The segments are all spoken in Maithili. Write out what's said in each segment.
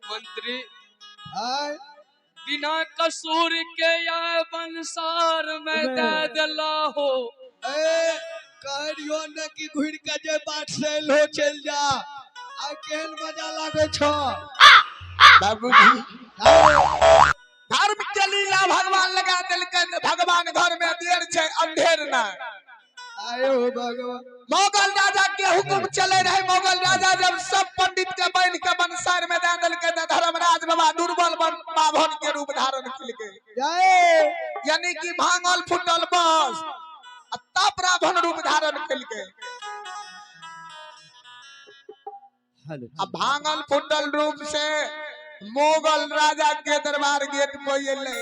मंत्री आय बिना कसूर के या बंसार में दे दिला हो। ए कह रहियो ने कि घुरि के जे बाट से एलहो चलि जा, आ केहन मजा लागै छौ। बाबूजी धर्म के लीला भगवान लगा देलकै, भगवान घर में देर छै अंधेर ना। आयो भगवान। मुगल राजा के हुकुम चले रहे, मुगल राजा जब सब पंडित के बन के बंसार में दे देलकै त धर्मराज बाबा दुर्बल बाभन के रूप धारण केलकै। जय। यानी कि भांगल फूटल बस आ तब ब्राह्मण रूप धारण केलकै। हेलो। आ भांगल फूटल रूप से मुगल राजा के दरबार गेट पर एलै।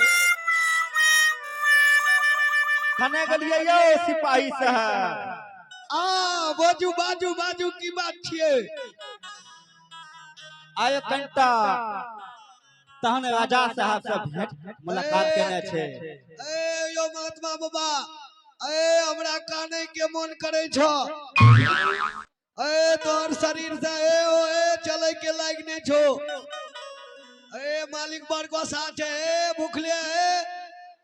कने गेलियै यौ सिपाही साहब? आ बाजू बाजू बाजू की बात छियै? आय कनिटा तहन राजा साहब से भेंट मुलाकात केने छै। ए यो महात्मा बाबा, ए हमरा काने के मन करे छौ। ए तोहर शरीर से ए ओ ए चले के लायक नहीं छो। ए मालिक बड़ गोसा छै, ए भूखले ए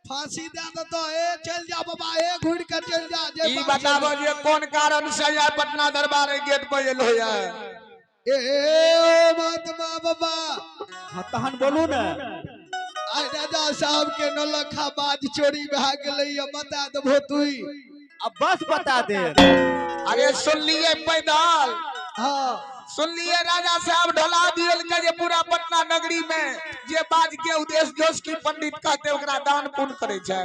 फांसी दे देतो, ए चल जा बाबा, ए घुर के चल जा। जे ई बात बताबो जे कोन कारण से आय पटना दरबार गेट पर एलो या? ए ओ महात्मा बाबा। हाँ तहन बोलू ने। आय राजा साहब के नौलखा बाज चोरी भए गेलै, बता देबो तू। अब बस बता दे। अरे सुन लिए पैदल। हाँ सुन लिए राजा साहब ढला दियल के जे पूरा पटना नगरी में जे बाज के उद्देश्य जोश की पंडित कहते ओकरा दान पुण्य करे छै।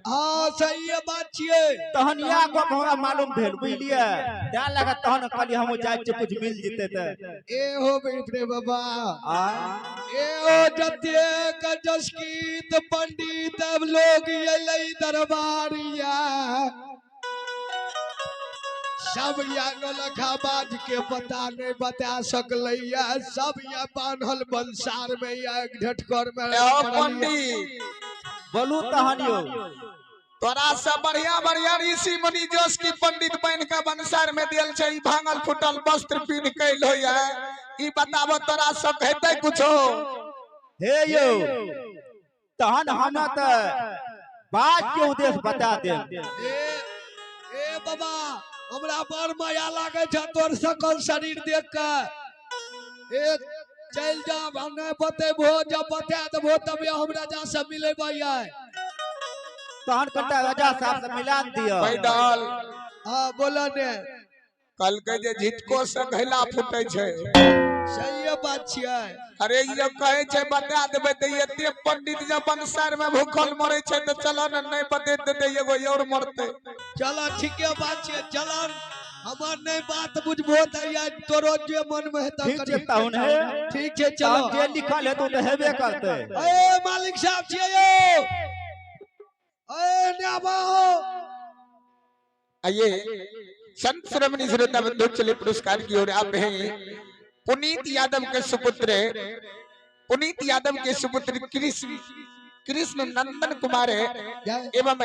हाँ सही बात छियै। तहन इएह गप हमरा मालूम भेल बुझलियै, तैं लगा तहन कहलियै हम जाइ छियै कुछ मिल जेतै तऽ। ए हो बाप रे बाबा, आ ए हो जतेक जसकीत पंडित अब लोग अयलै दरबारिया, सब या नौलखा बाज के पता नहीं बता सकलैया, सब या बान्हल बंसार में या एक झटकर में। ए पंडित बोलू तहन यौ। तोरा सब बढ़िया बढ़िया ऋषि मुनि जोश की पंडित बन के बंसार में दियल छै, ई भांगल फूटल वस्त्र पीन के एलो या, ई बताबो तोरा सब हेतै कुछो? हे यौ तहन हम तऽ बाज के उद्देश्य बता देब। ए ए बाबा हमरा बड़ माया लागै छै तोर सकल शरीर देख के। ए चल जा, नहीं बतेबो, जब बता देबो तब हम राजा से मिलेबै आइ। तहन कनिटा राजा साहब से मिलान दिअ। पैदल। हाँ बोला ने। कल के जे झिटको से घैला फूटे छै। सही बात छियै। अरे ये कहे छै बता देबै तऽ एते पंडित जब बंसार में भूखल मरे छै तऽ चल ने, नहीं बतेते तऽ एगो और मरते। चल ठीके बात छियै, चल हमर नहीं बात बुझबो तऽ या तोरो जे मन में हेतौ ठीक छै करी। तहन हे। ठीक छै चलो। जे लिखल हेतौ तऽ हेबे करतै। ए मालिक साहब छियै यौ। ए न्याबा हो। आइए संत श्रोमणी श्रोता बंधु चले पुरस्कार की ओर आप हैं। पुनीत यादव के सुपुत्र, पुनीत यादव के सुपुत्र कृष्ण कृष्ण नंदन कुमार एवं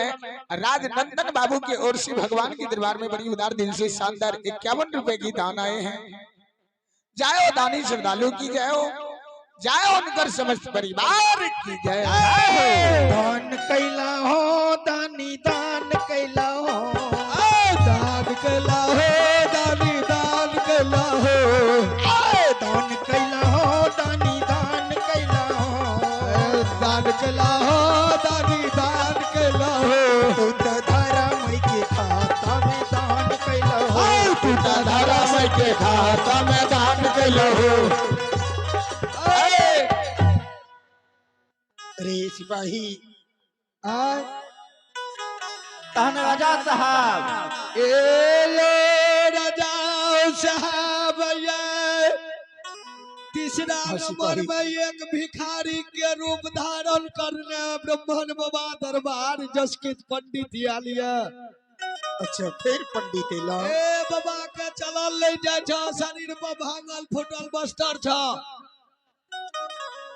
राजनंदन बाबू की ओर से भगवान के दरबार में बड़ी उदार दिल से शानदार 51 रुपए की दान आए हैं। जायो दानी श्रद्धालु की जय हो, जायो उनकर समस्त परिवार की जय। दान कैला हो दानी दान कैला हो, दान कैला हो दानी दान कैला हो, दान कैला हो दानी दान कैला हो, दान कैला हो दानी दान कैला हो। तू तो धारा मई के खाता में दान कैला हो, तू तो धारा मई के खाता में दान कैला हो। अरे सिपाही तहन राजा साहब। ए लो राजा साहब ये तीसरा नंबर में एक भिखारी के रूप धारण करने ब्राह्मण बाबा दरबार जसकित पंडित आलिया। अच्छा फिर पंडित एला। ए बाबा के चलल ले जाय छ, शरीर पर भांगल फूटल बस्तर छ।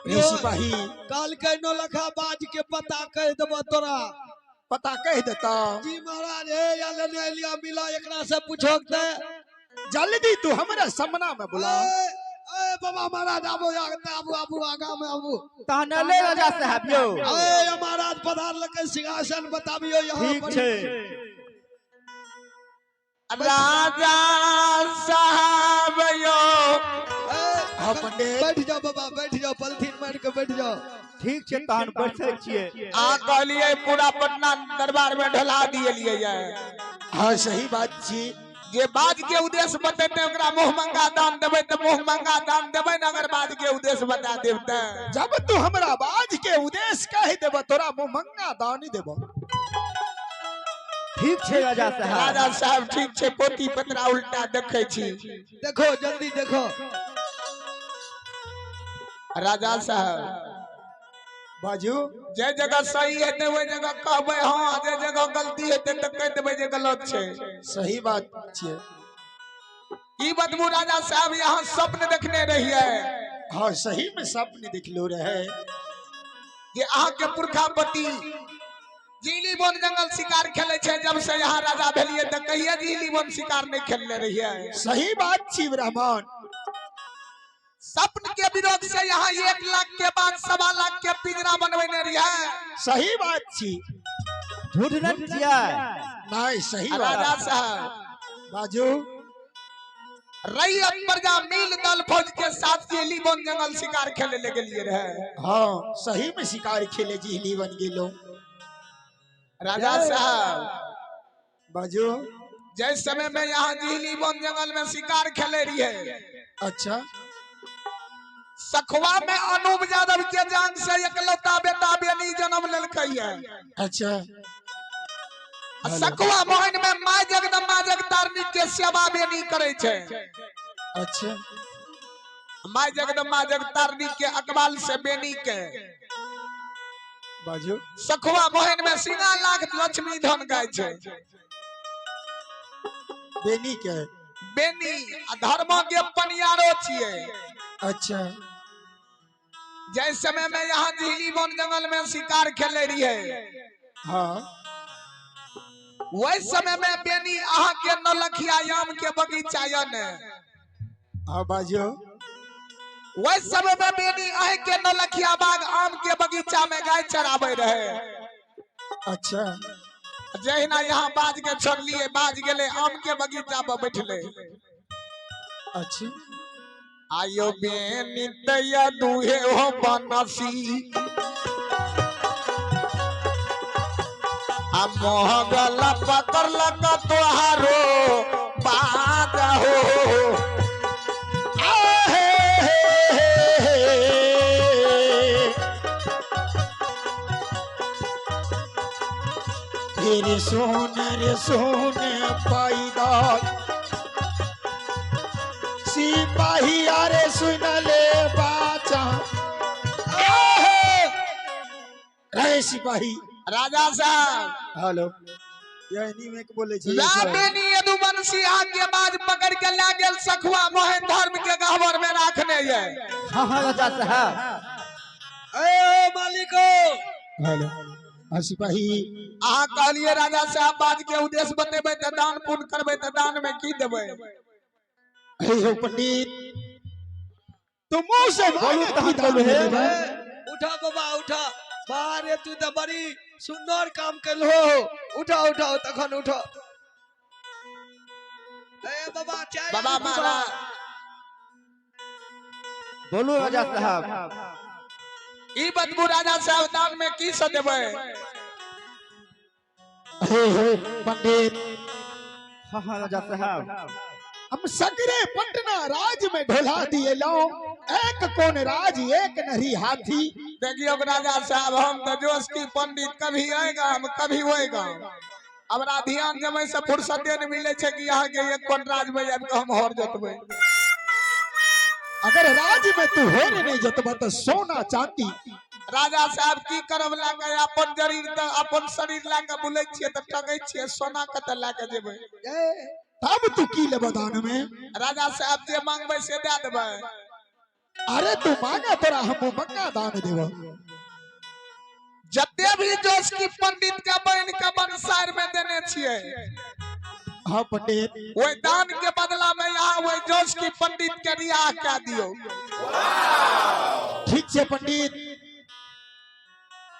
रे सिपाही काल के नौलखा बाज के पता कह देबो तोरा। पता कह देता जी महाराज। हे या लेने एलिया मिला एकरा से पूछो ते जल्दी तू हमरा सामना में बुला। ए ए बाबा महाराज आबू आबू आबू आगा में आबू। तहन ले राजा साहब यौ। ए महाराज पधार लके सिंहासन बताबियो यहाँ ठीक पर। छै। राजा साहब यो ए, हाँ पंडित। बैठ जाओ बाबा बैठ जाओ, पलथीन मार के बैठ जाओ। ठीक छै तहन बैठै छियै। आ कहलिए पूरा पटना दरबार में ढला दिए। हाँ सही बात छी। जे बाज के उद्देश्य बतेते ओकरा मुंह मंगा दान देबै त मुंह मंगा दान देबै न, अगर बाज के उद्देश्य बता देब त। जब तू हमरा बाज के उद्देश्य कह देब तोरा मुंह मंगा दान देब। ठीक छै राजा साहब। राजा साहब ठीक छै, पोती पतरा उल्टा देखै छी। देखो जल्दी देखो। राजा साहब बाजू। जे जगह सही हेतै ओहि जगह कहबै हाँ, जे जगह गलती हेतै त कहि देबै जे गलत छै। सही बात छियै। ई बतबू राजा साहब यहाँ स्वप्न देखने रहियै। हाँ सही में स्वप्न देखलो रहे जे अहाँ के पुरखा पति झीली वन जंगल शिकार खेले छै, जब से यहाँ राजा भेलिए त कहिया झीली वन शिकार नहीं खेलने रहियै। सही बात छी ब्राह्मण। स्वप्न के विरोध से यहाँ 1 लाख के बाद 1.25 लाख के पिंजरा बनवेने रहियै। सही बात छी। झूठ नहीं छियै। नहीं सही बात। राजा साहब बाजू। रैयत प्रजा मिल दल फौज के साथ झीली वन जंगल शिकार खेले ले गेलिए रहे। हाँ सही में शिकार खेले झीली बन गेलो। राजा साहब बाजू। जै समय में यहाँ झीली वन जंगल में शिकार खेले रहिए। अच्छा। सखुआ में अनूप यादव के जान से एकलौता बेटा बेनी जन्म लेलकै है। अच्छा। सखुआ मोहन में माय जगदम्बा जगतारनी के सेवा बेनी करे छै। अच्छा। माय जगदम्बा जगतारनी के अकबाल से बेनी के। बाजू। सखुआ मोहन में सिंगा लाख लक्ष्मी धन गाय छै। बेनी के बेनी धर्म के पनियारो छियै। अच्छा। जै समय में यहाँ झीली वन जंगल में शिकार खेले रहिए। हाँ। वही समय में बेनी अहाँ के नौलखिया आम के बगीचा य ने। हाँ बाजू। वही समय में बेनी अहाँ के नौलखिया बाग आम के बगीचा में गाय चराबे रहे। अच्छा। जहिना यहाँ बाज के छोड़लिए बाज गेले आम के बगीचा पर बैठले। अच्छा। आयो बेनी तैया दुहे हो बनसी आ मोहगला पकड़ लगा तोहारो बाज हो। आहे हे हे। फिर सोन रे सोन पाईदार सिपाही अरे सुन ले बाचा। रहे सिपाही। राजा साहब। हेलो। यही में बोले छी। बेनी यदुवंशी आगे बाज पकड़ के ला गेल सखुआ मोहन धर्म के गहबर में राखने ये। हाँ हाँ राजा साहब। ए मालिको। हेलो। हाँ सिपाही। अहाँ कहलिए राजा साहब बाज के उद्देश्य बतेबै त दान पुण्य करबै त दान में की देबै। हे हो पंडित तो मुंह से बोलू तहन बोलू हे। उठा बाबा उठा। बाहर तू तो बड़ी सुंदर काम कलहो। उठा उठा तखन उठा। ए बाबा चाय बाबा महाराज। बोलू राजा साहब। ई बतबू राजा साहब दान में की से देबै। हे हे पंडित। हाँ हाँ राजा साहब। हम सगरे पटना राज में ढोला दिए लो। एक कोन राज एक नरी हाथी। देखियो राजा साहब हम तो जोश की पंडित कभी आएगा हम कभी होएगा। हमरा ध्यान जमे से फुर्सते नहीं मिले छे कि यहाँ के एक कोन राज में आबि के हम हर जोतबै। अगर राज में तू होर नहीं जोतबा तो सोना चांदी। राजा साहब की करब लाके अपन शरीर त अपन शरीर लाके बुलै छियै त ठगै छियै, सोना कत लाके जेबै। तब तू की लेबा दान में। राजा साहब जे मांगबै से दे देबै। अरे तू मांगा तोरा हम मंगा दान देबो। जते भी जोश की पंडित के बहन के बनसार में देने छियै। हाँ पंडित। वही दान के बदला में यहाँ वही जोश की पंडित के रियाह क्या दियो। ठीक है पंडित।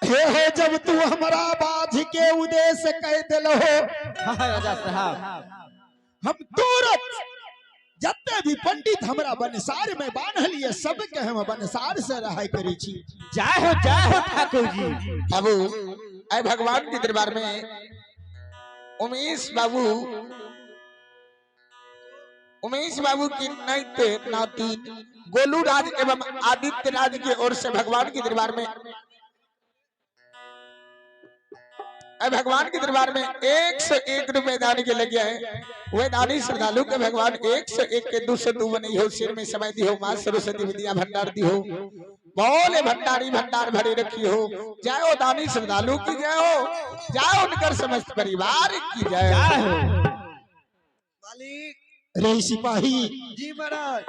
हे हो जब तू हमारा बाज के उद्देश्य कह दिल हो, हाँ राजा साहब, हम तुरंत जते भी पंडित हमरा बनसार में बान्हल ये सबके हम बनसार से रहाई करी छी। जय हो जय हो ठाकुर जी। बाबू आए भगवान के दरबार में उमेश बाबू, उमेश बाबू की नैत नाती गोलू राज एवं आदित्य राज की ओर से भगवान के दरबार में भगवान के दरबार में 101 रुपए दान के लगे हैं। वे दानी श्रद्धालु के भगवान 101 के 202 बनी हो, सिर में समय दी हो, मां सरस्वती विद्या भंडार दी हो, बोले भंडारी भंडार भरे रखी हो। जय हो दानी श्रद्धालु की जय हो, जय उनकर समस्त परिवार की जय हो। मालिक रे सिपाही जी महाराज,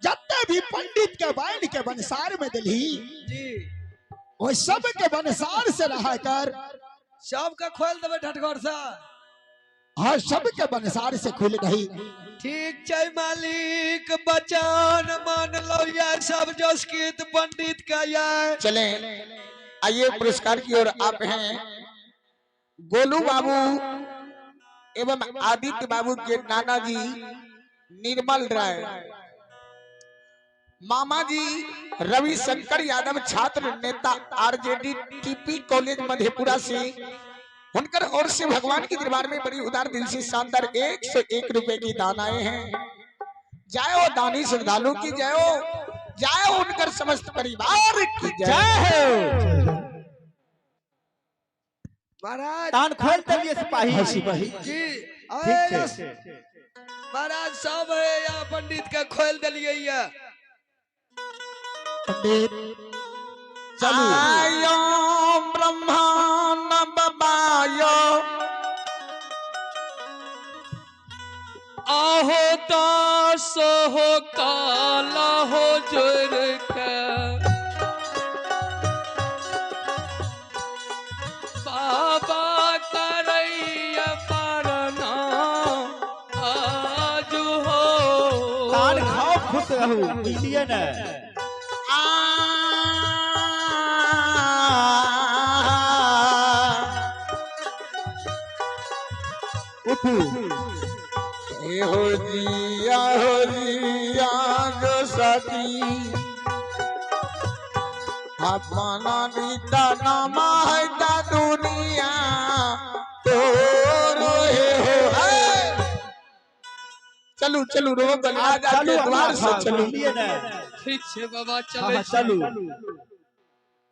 जत्ते भी पंडित के बांध के बनसार में दिली जी वो सब के बनसार से रहा कर, सबके खोल देबै ठटगर से। हाँ सबके बनसार से खुल गई। ठीक छै मालिक, बचान मान लो या सब जोशकीत पंडित का या। चले आइए पुरस्कार की ओर आप हैं। गोलू बाबू एवं आदित्य बाबू के नाना जी निर्मल राय, मामा जी रविशंकर यादव छात्र नेता आरजेडी टीपी कॉलेज मधेपुरा से, उनकर ओर से भगवान के दरबार में बड़ी उदार दिल से शानदार 101 रुपए की दान आए हैं। जय हो दानी श्रद्धालु की जय हो, जय हो उनकर समस्त परिवार की जय हो। महाराज दान खोल दिए सिपाही। सिपाही जी महाराज सब है या पंडित के खोल दिलिए। पंडित चलू आयो ब्रह्मा बायो आहो दास हो काला हो जोर के बाबा करैया परना आज हो। तान खाओ खुश रहू मिलिए न। उठू हो जिया हो जिया जो सती अपना नीता नामा है ता दुनिया तो रोहे हो। चलू चलू रो गली चलू द्वार से चलू। ठीक छे बाबा चले चलू।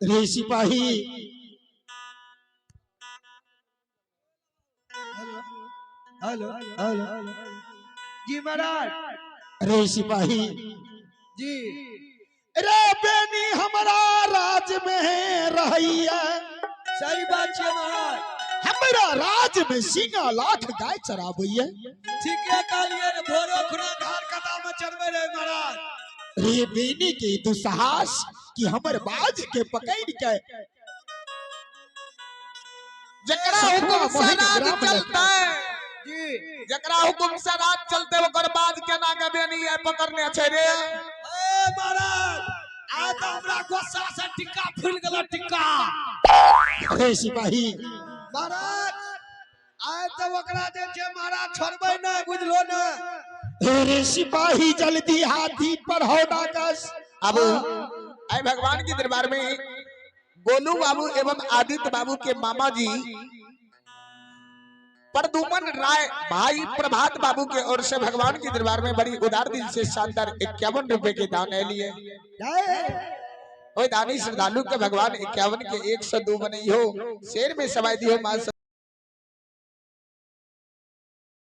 रे सिपाही हेलो हेलो जी महाराज। रे सिपाही जी रे बेनी हमारा राज में रहिया। सही बात है महाराज, हमारा राज में सिंगा लाख गाय चराबैया। ठीक है कालिए रे भोरो खुना धार कटा में चरबे रे महाराज। रे बेनी के दुस्साहस कि हमर बाज के पकड़ के जकरा हुकुम से राज चलता है जी, जकरा हुकुम से राज चलते ओकर बाज केना के बेनी है पकड़ने छै रे। ए महाराज आ त हमरा गुस्सा से टिक्का फूल गेल टिक्का। रे सिपाही महाराज आ त ओकरा जे छै महाराज छोड़बै नै, बुझलो ने। रे सिपाही जल्दी हाथी पर हौदा कस। अब आए भगवान के दरबार में गोलू बाबू एवं आदित्य बाबू के मामा जी प्रदुमन राय भाई प्रभात बाबू के ओर से भगवान के दरबार में बड़ी उदार दिल से शानदार 51 रुपए के दान लिए। ओए दानी श्रद्धालु के भगवान 51 के 102 बनई हो, शेर में सवाई दी हो मां।